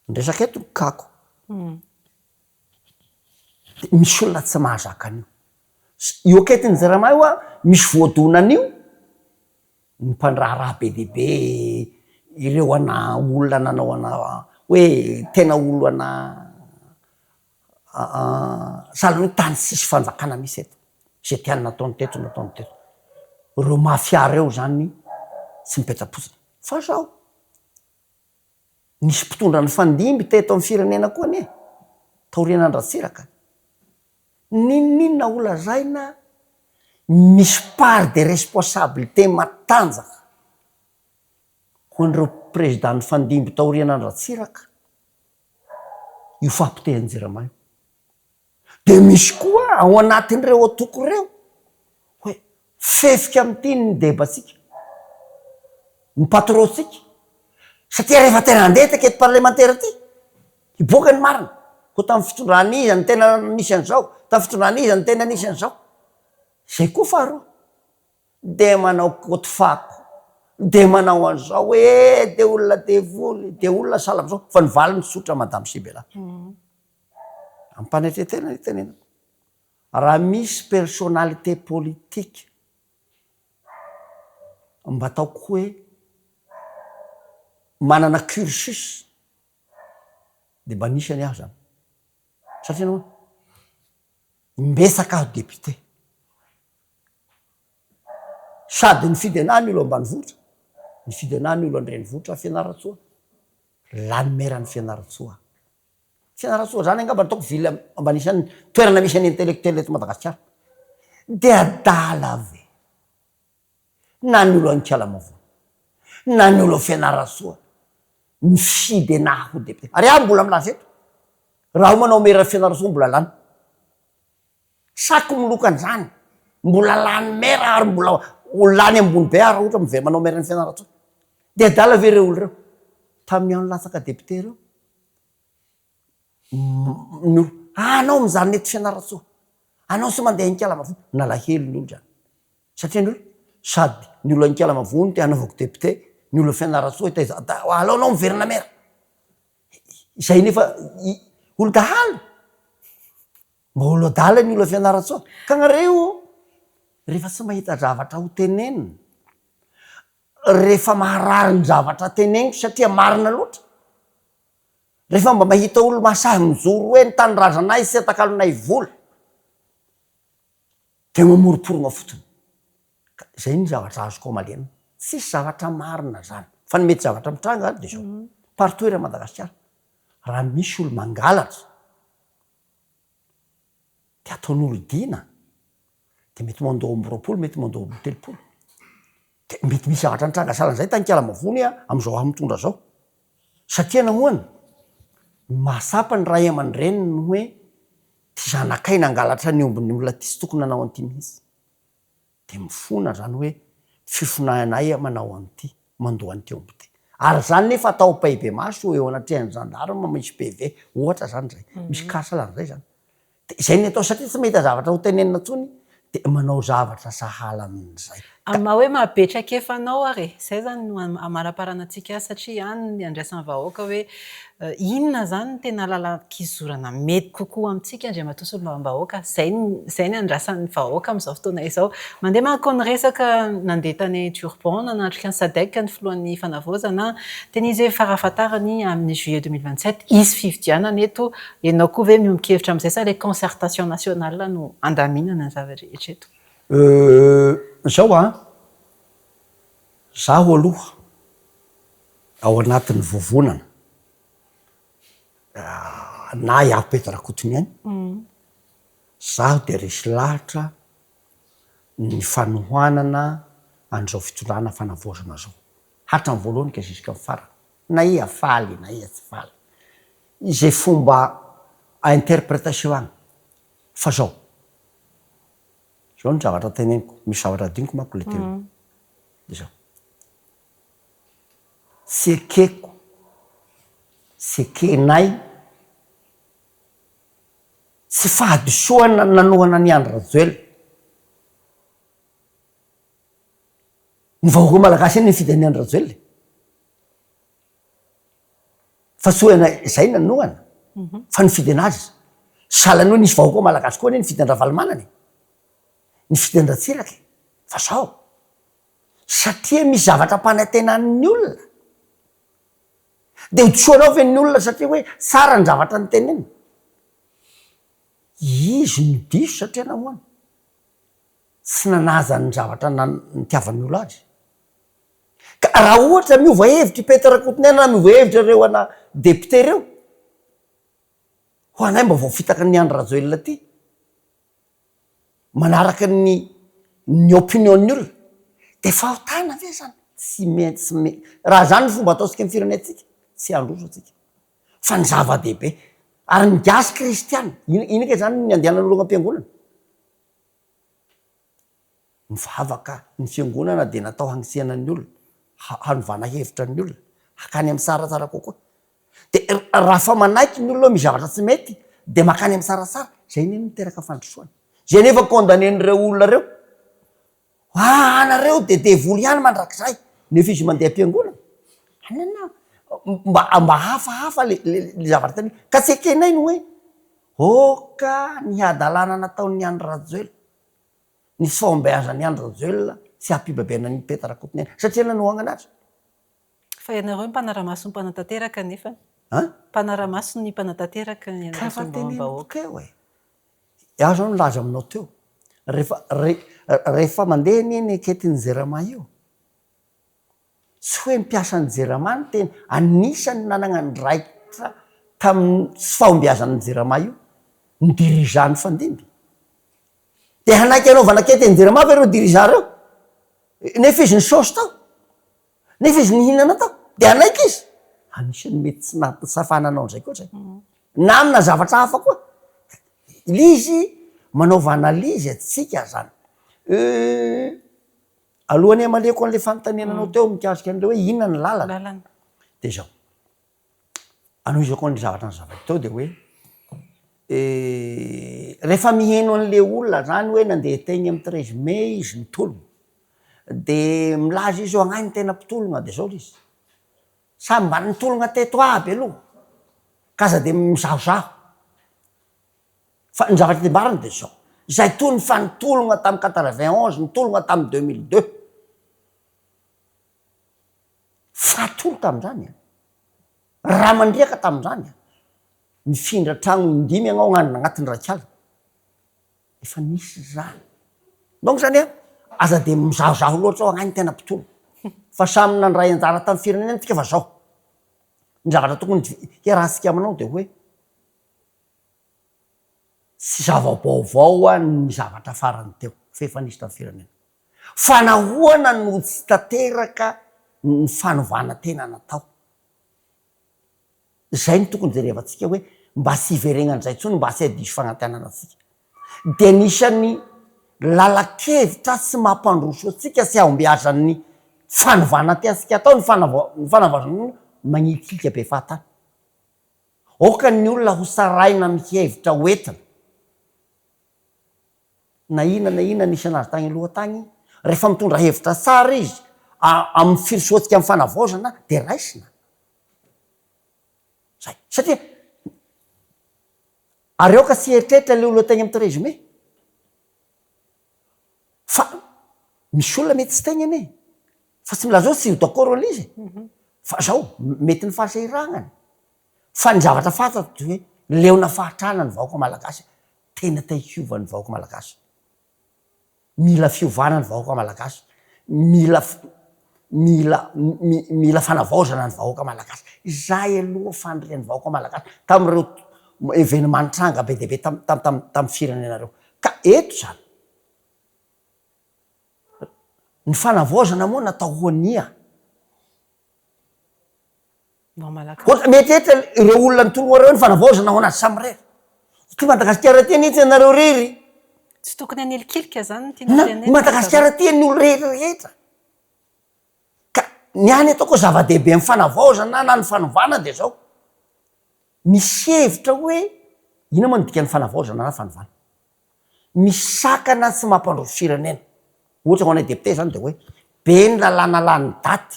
Ny resaka eto ny kako. Dia misy olona tsy mahazaka an'io. Io akaikin'ny Jirama io an, misy voadona an'io. Ny mpandraharaha be dia be, ireo ana olona nanao ana hoe tena olona sahala hoe tany tsisy fanjakana mihitsy eto, izay tiany nataony teto nataony teto. Ireo mafia ireo izany tsy mipetra-potsiny. Fa zao, nisy mpitondra nifandimby teto amin'ny firenena koa anie, taorian'Andratsiraka. N'inon'inona ho lazaina, misy part de responsabilité matanjaka ho an'ireo président nifandimby taorian'Andratsiraka io fahapotehan'ny Jirama io. Dia misy koa ao anatin'ireo antoko ireo hoe fefika amin'ity ny debatsika, ny patron-tsika, satria rehefa tena handeha ity enquete parlementaire ity, hiboaka ny marina, koa tamin'ny fitondran'iza no tena nisy an'izao, tamin'ny fitondran'iza no tena nisy an'izao. Izay koa faharoa, dia manao kaoty fako, dia manao an'izao hoe dia olona devoly, dia olona sahala amin'izao, fa ny valiny tsotra madame Sibella. Am-panetren-tena no itenenako. Raha misy personnalité politique mba ataoko hoe manana cursus dia mba anisany aho zany. Satria nahoana? Imbetsaka aho député. Sady nifidy anah ny olo ambanivohitra, nifidy anah ny olo andrenivohitra Fianarantsoa, lany maire an'i Fianarantsoa aho. Fianarantsoa zany angamba ataoko ville mba anisan'ny toerana misy an'ny intellectuel eto Madagasikara. Dia adala ve? Na ny olo any Ikalamavony, na ny olo ao Fianarantsoa mifidy anah ho député. Ary aho mbola milaza eto, raha aho manao maire Fianarantsoa mbola lany. Sako miloka an'izany, mbola lany maire ary mbola ho lany ambony be ary raha ohatra miverina manao maire ny Fianarantsoa. Dia adala ve ireo olo ireo? Tamin'ny aho nilatsaka député ireo, ny olo, anao mijanona eto Fianarantsoa, anao tsy mandeha any Ikalamavony, nalahelo ny olo zany. Satria ny olo, sady ny olo any Ikalamavony te hanaovako député, ny olo Fianarantsoa hitaiza, alao anao miverina maire. Izay nefa olo dahalo. Mba olo adala ny olo Fianarantsoa. Ka nareo rehefa tsy mahita zavatra ho tenenina, rehefa maharary ny zavatra teneniko satria marina loatra, rehefa mba mahita olo mahasahy mijoro hoe ny tanindrazanay tsy atakalonay vola, dia mamoromporogna fotsiny. Ka zay ny zavatra azoko amaliana. Tsisy zavatra marina zany. Fa ny mety zavatra mitranga dia zao, partout eran'i Madagasikara, raha misy olo mangalatra, Dia ataon'olo dina, dia mety mandoa 25, mety mandoa 30. Dia mety misy zavatra nitranga sahalan'izay tany Ikalamavony amin'izao aho mitondra izao. Satria nahoana? Mahatsapa ny ray aman-dreniny hoe ity zanakay nangalatra ny ombin'ny olona ity tsy tokony nanao an'ity mihitsy. Dia mifona izany hoe fifonanay manao an'ity, mandoa an'ity omby ity. Ary izany nefa atao ampahibemaso eo anatrehan'ny gendarme misy PV ohatra izany izay, misy cas sahalan'izay izany. Dia izay ny atao satria tsy mahita zavatra ho tenenina intsony dia manao zavatra sahala amin'izay. Amin'ny maha hoe maha be traikefa anao ary e! Izay izany no hamaraparanantsika azy satria any ny andraisan'ny vahoaka hoe inona izany no tena lalan-kizorana mety kokoa amintsika Andriamatoa Solombavambahoaka. Izay izay ny andrasan'ny vahoaka amin'izao fotoana izao. Mandeha manko ny resaka nandeha tany Durban nanatrika ny Sadec ny filohan'ny fanavaozana. Teny izy hoe farafahatarany amin'ny juillet 2027 hisy fifidianana eto. Ianao koa ve miombon-kevitra amin'izay sa ilay concertation nationale no handaminana ny zava-drehetra eto? Euh zao an, zaho aloha ao anatin'ny vovonana na i Pety Rakotoniaina, zaho dia resy lahatra ny fanohanana an'izao fitondrana fanavaozana zao, hatramin'ny voalohany ka jusqu'à farany, na iha faly na iha tsy faly, izay fomba interpretation agny fa zao. Zao ny zavatra teneniko, misy zavatra adinoko manko le teo. De zao, tsy ekeko, tsy ekenay, tsy fahadisoana ny nanohana an'i Andry Rajoelina. Ny vahoaka malagasy anie nifidy an'i Andry Rajoelina e. Fa tsy hoe izay nanohana fa nifidy anazy. Sahala ny hoe nisy vahoaka malagasy koa anie nifidy an-dRavalomanana e! Nifidy an-dRatsiraka e! Fa zao, satria misy zavatra ampanantenan'ny olona, dia ho disoanao ve ny olona satria hoe tsara ny zavatra noteneniny? Izy no diso satria nahoana? Tsy nanaja ny zavatra nitiavan'ny olona azy. Ka raha ohatra miova hevitra i Pety Rakotoniaina na miova hevitra ireo ana député ireo, ho anay mba voafitaka ny Andry Rajoelina ty, manaraka ny ny opinion-ny olona, de fahotana ve zany? Tsy maintsy me, raha zany ny fomba ataontsika ny firenentsika, tsy handroso antsika. Fa ny zava-dehibe, ary ny gasy kristiana, ino ino kay zany ny andehanan'olo any am-piangonana? Mivavaka, ny fiangonana dia natao hanisihana ny olona, hanovana hevitra ny olona, hakany amin'ny tsaratsara kokoa. Dia raha fa manaiky ny olona hoe misy zavatra tsy mety dia makany amin'ny tsaratsara, izay anie no miteraka fandrosoana. Izay anefa condamner-n'ireo olona ireo, ah anareo dia devoly ihany mandrakizay, nefa izy mandeha am-piangonana. Anana, mba mba hafahafa le le zavatra tena, ka tsy ekenay ny hoe ok ny hadalana nataon'i Andry Rajoelina. ny fahombiazan'i Andry Rajoelina sy hampibebena an'i Pety Rakotoniaina satria nanohagna anazy. Fa ianareo mpanaramaso ny mpanatanteraka nefa. An? Mpanaramaso ny mpanatanteraka ny Ka efa teneniko teo e. Iaho zao nilaza aminao teo, rehefa re rehefa mandeha anie ny enquete-n'ny Jirama io, Tsy hoe ny mpiasan'ny Jirama no tena anisan'ny nanana andraikitra tamin'ny tsy fahombiazan'ny Jirama io, ny dirigeant nifandimby. Dia hanaiky hanaovana enquête ny Jirama ve ireo dirigeant ireo? Nefa izy nisaosy tao, nefa izy nihinana tao, dia hanaiky izy? Anisan'ny mety tsy na- tsy ahafahana hanao an'izay koa izay. Na amina zavatra hafa koa. Ilay izy manaova analyse antsika zany. Alohan'ny hamaliako an'ilay fanontaniana anao teo mikasika an'ilay hoe inona ny lalana, dia izao, anohizako an'ilay zavatra nozavaiko teo dia hoe rehefa miheno an'ilay olona zany hoe nandeha teny amin'ny treize mai izy nitolona, dia milaza izy hoe angaha ny tena mpitolona dia izao ilay izy, samy mba nitolona teto aby aloha ka aza dia mizahozaho. Fa ny zavatra ambarany dia izao, izay toy ny fa nitologna tamin'ny quatre-vingt-onze, nitologna tamin'ny 2002, faty olo tamin'izany an, rà mandriaka tamin'izany an, nifindra tragno in-dimy agnao agnano agnatin'ny raika alina, efa nisy izany. Donc zany an, aza dia mizahozaho loatra ao agnay ny tena mpitolona, fa samy nandray anjara tamin'ny firenena tsika fa zao, ny zavatra tokony hiarahantsika aminao dia hoe, Tsy zava-baovao ny zavatra farany teo fa efa nisy tamin'ny firenena. Fa nahoana no tsy tanteraka ny fanovana tena natao? Izay no tokony jerevantsika hoe mba tsy hiveregnan'izay intsony, mba tsy hahadiso fanantenana antsika. Dia anisan'ny lalan-kevitra tsy mampandroso antsika sy hahombiazan'ny fanovana tiantsika atao ny fanavaozana magnilikilika be fahatany. Aoka ny olona ho saraina amin'ny hevitra ho entina. Na inona na inona nisy anazy tagny aloha tagny, Rehefa mitondra hevitra tsara izy amin'ny firosoantsika amin'ny fanavaozana dia raisina. Zay. Satria ary aoka tsy hieritreritra ilay olona teny amin'ny 13 mai fa misy olona mety tsy teny anie fa tsy milaza hoe tsy ho d'accord amin'ilay izy e. Fa zao, mety ny fahasahiranany. Fa ny zavatra fantatro dia hoe leona fahatrana ny vahoaka malagasy, tena te hiova ny vahoaka malagasy. Mila fiovana ny vahoaka malagasy, mila mila mila fanavaozana ny vahoaka malagasy. Izay aloha fanirian'ny vahoaka malagasy tamin'ireo événement nitranga be dia be tam tam tam tamin'ny firenena ireo. Ka eto izany, ny fanavaozana moa natao ho an'ia? Ohatra, mieritreritra ireo olona nitolona ireo ny fanavaozana ao anaty samirery. Ity Madagasikara ity anie tsy anareo irery. Tsy tokony hanilikilika izany no tiana tenenina. Ny Madagasikara ity an'ny olona rehetra rehetra. Ka ny ahy ny ataoko hoe zava-dehibe amin'ny fanavaozana na ny fanovana dia izao, misy hevitra hoe, inona moa no dikan'ny fanavaozana na fanovana? Misakana tsy mampandroso firenena. Ohatra ho anay député izany dia hoe be ny lalàna lany daty.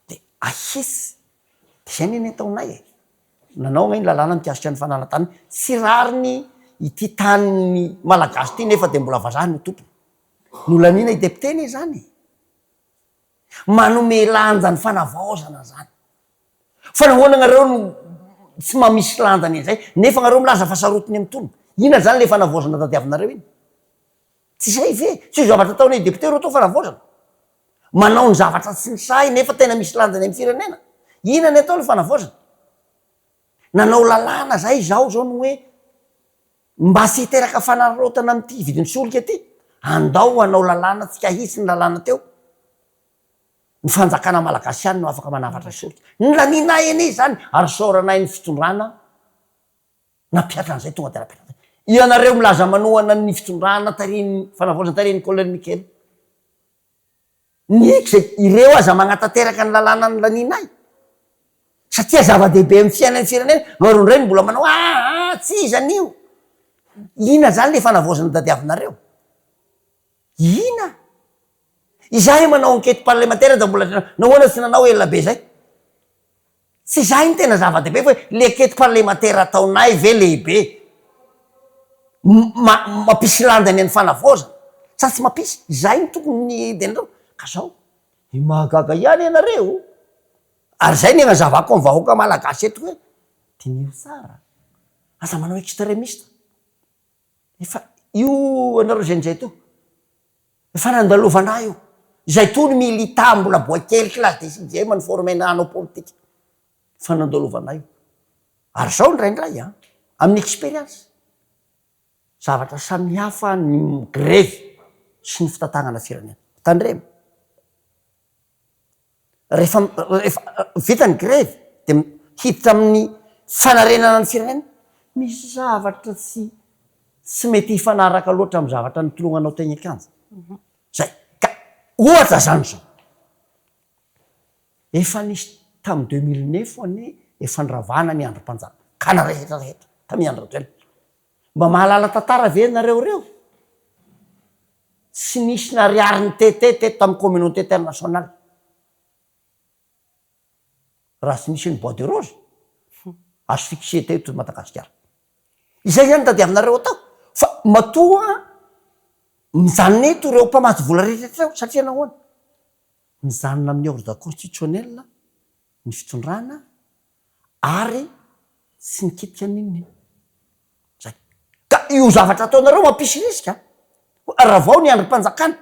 Dia ahitsy. Dia izay anie ny ataonay e. Nanao ange ny lalàna mikasika ny fananan-tany. Tsy rariny ity tanin'ny Malagasy ity nefa dia mbola vazaha no tompony. Nolaniana i député anie izany e. Manome lanja ny fanavaozana izany. Fa nahoana nareo no tsy mamisy lanjany an'izay nefa nareo milaza fa sarotiny amin'ny tolona? Inona izany ilay fanavaozana tadiavinareo iny? Tsy izay ve? Tsy io zavatra ataon'ny député ireo atao fanavaozana? Manao ny zavatra tsy sahy nefa tena misy lanjany amin'ny firenena? Inona ny atao ilay fanavaozana? Nanao lalàna zay izao izao ny hoe mba tsy hiteraka fanararaotana amin'ity vidin-tsolika ity, andao hanao lalàna tsika hitsy ny lalàna teo. Ny fanjakana malagasy ihany no afaka manafatra solika. Nolanianay anie izany ary isaoranay ny fitondrana nampihatra an'izay tonga dia nampihatra an'izay. Ianareo milaza manohana ny fitondrana tarihin'ny fanavaozana tarihin'ny colonel Michael. Ny izay ireo aza magnatanteraka ny lalàna nolanianay. Satria zava-dehibe amin'ny fiainan'ny firenena, nareo indray no mbola manao aa tsy iza an'io. Inona izany ilay fanavaozana tadiavinareo? Inona? Izahay manao enquete parlementaire dia mbola nahoana tsy nanao ela be zay? Tsy izahay no tena zava-dehibe fa hoe le enquete parlementaire ataonay ve lehibe mampisy lanjany an'ny fanavaozana sa tsy mampisy? Izay no tokony hidenareo. Ka zao, mahagaga ihany ianareo ary zay ny anazavako amin'ny vahoaka malagasy eto hoe diniho tsara, aza manao extremiste. Efa io anareo izay nizay teo, efa nandalovana ahy io, izay toa ny militant mbola boay kely classe de sixième no former-na hanao politika, efa nandalovana ahy io. Ary izao indraindray an, amin'ny expérience, zavatra samihafa ny grevy sy ny fitantanana firenena. Tandremo. Rehefa rehefa vita ny grevy dia hiditra amin'ny fanarenana ny firenena, misy zavatra tsy tsy mety hifanaraka loatra amin'ny zavatra nitolognanao teny an-kianja. Zay. Ka ohatra zany zao, efa nisy tamin'ny 2009 anie efa niravana ny andrim-panjakana rehetra rehetra tamin'i Andry Rajoelina. Mba mahalala tantara ve nareo reo? Tsy nisy nariary ny TT teto tamin'ny communauté internationale. Raha tsy nisy ny bois de rose, asphyxié teto Madagasikara. Izay ihany tadiavinareo atao. Fa matoa mijanona eto ireo mpamatsy vola rehetra ireo, satria nahoana? Mijanona amin'ny ordre constitutionnel ny fitondrana ary tsy nikitika n'inon'inona. Zay. Ka io zavatra ataonareo mampisy risque an! Ravao ny andrim-panjakana,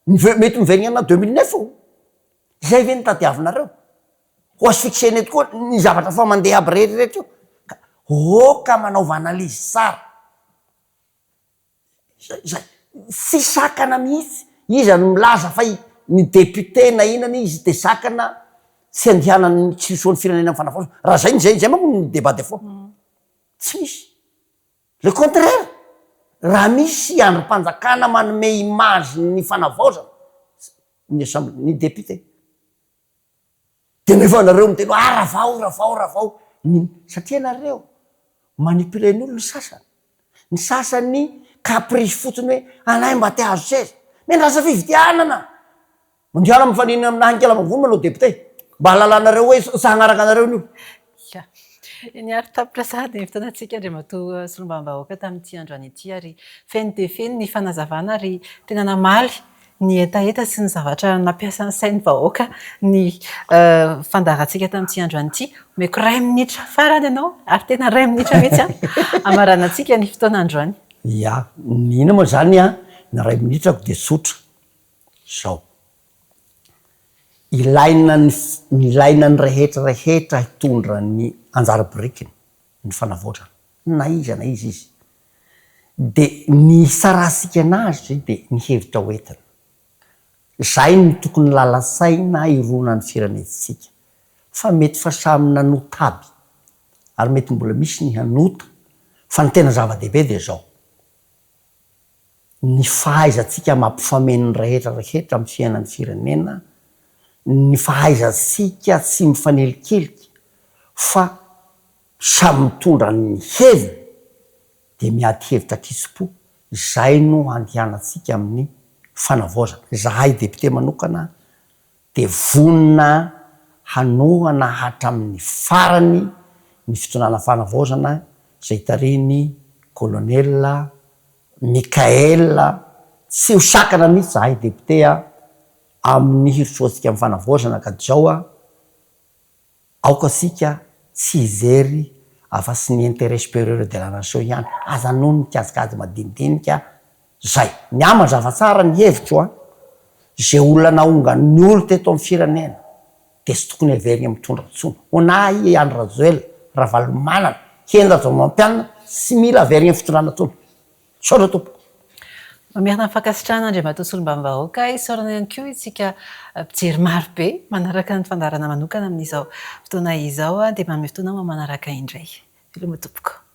mety miverina 2009 io. Izay ve no tadiavinareo? Ho asphyxier-na eto koa ny zavatra efa mandeha aby rehetra rehetra io. Ka aoka manaova analyse tsara. Zay, tsy sakana mihitsy, iza no milaza fa ny député na inona izy de sakana tsy andehanan'ny tsy filohan'ny firenena amin'ny fanavaozana, raha zay zay zay manko ny débat de fond, tsy misy, le contraire, raha misy andrim-panjakana manome image ny fanavaozana ny assemblée ny député. Dia nefa nareo miteny hoe ah ravao ravao ravao ny satria nareo manipuler ny olona ny sasany, ny sasany. caprice fotsiny hoe anay mba te hahazo seza. Miandrasa fifidianana! Mandehana mifanena aminà Ankalamavony manao député mba hahalalanareo hoe sa hagnaraka anareo ny olona. Ya. Eny ary tapitra sahady ny fotoanantsika Andriamatoa Solombavambahoaka tamin'ity androany ity ary feno dia feno ny fanazavana ary tena namaly ny hetaheta sy ny zavatra nampiasa ny sain'ny vahoaka ny fandaharantsika tamin'ity androany ity. Omeko iray minitra farany ianao ary tena iray minitra mihitsy an, hamaranantsika ny fotoana androany. Ya, ny inona moa izany an, ny iray minitrako dia tsotra izao. Ilaina ny ilaina ny rehetra rehetra hitondra ny anjara birikiny ny fanavaozana na iza na iza izy. Dia ny hisarahantsika anazy dia ny hevitra ho entina. Izay no tokony lalan-tsaina hironan'ny firenentsika. Fa mety fa samy nanota aby ary mety mbola misy ny hanota fa ny tena zava-dehibe dia izao, ny fahaizantsika mampifameno ny rehetra rehetra amin'ny fiainan'ny firenena, ny fahaizantsika tsy mifanelikeliky fa samy mitondra ny heviny dia miady hevitra an-kitsim-po, izay no handehanantsika amin'ny fanavaozana. Izahay député manokana dia vonona hanohana hatramin'ny farany ny fitondrana fanavaozana izay tarihin'ny Colonel Mickaël, tsy ho sakana mihitsy izahay député amin'ny hirosoantsika amin'ny fanavaozana ka izao Aoka isika tsy hijery afa-tsy ny intérêt supérieur de la nation ihany, aza noho ny kajikajy madinidinika zay. Ny ahy mazava tsara ny hevitro an, ze olona naongan'ny olo teto amin'ny firenena de tsy tokony heverigna mitondra intsony. Ho anah i Andry Rajoelina, Ravalomanana, Hery Rajaonarimampianina tsy mila averigna fitondrana intsony. Misaotra tompoko. Mamerina ny fankasitrahana Andriamatoa Solombavambahoaka. Isaorana ihany koa isika mpijery maro be manaraka ny fandaharana manokana amin'izao fotoana izao. Dia manome fotoana ho manaraka indray. Veloma tompoko.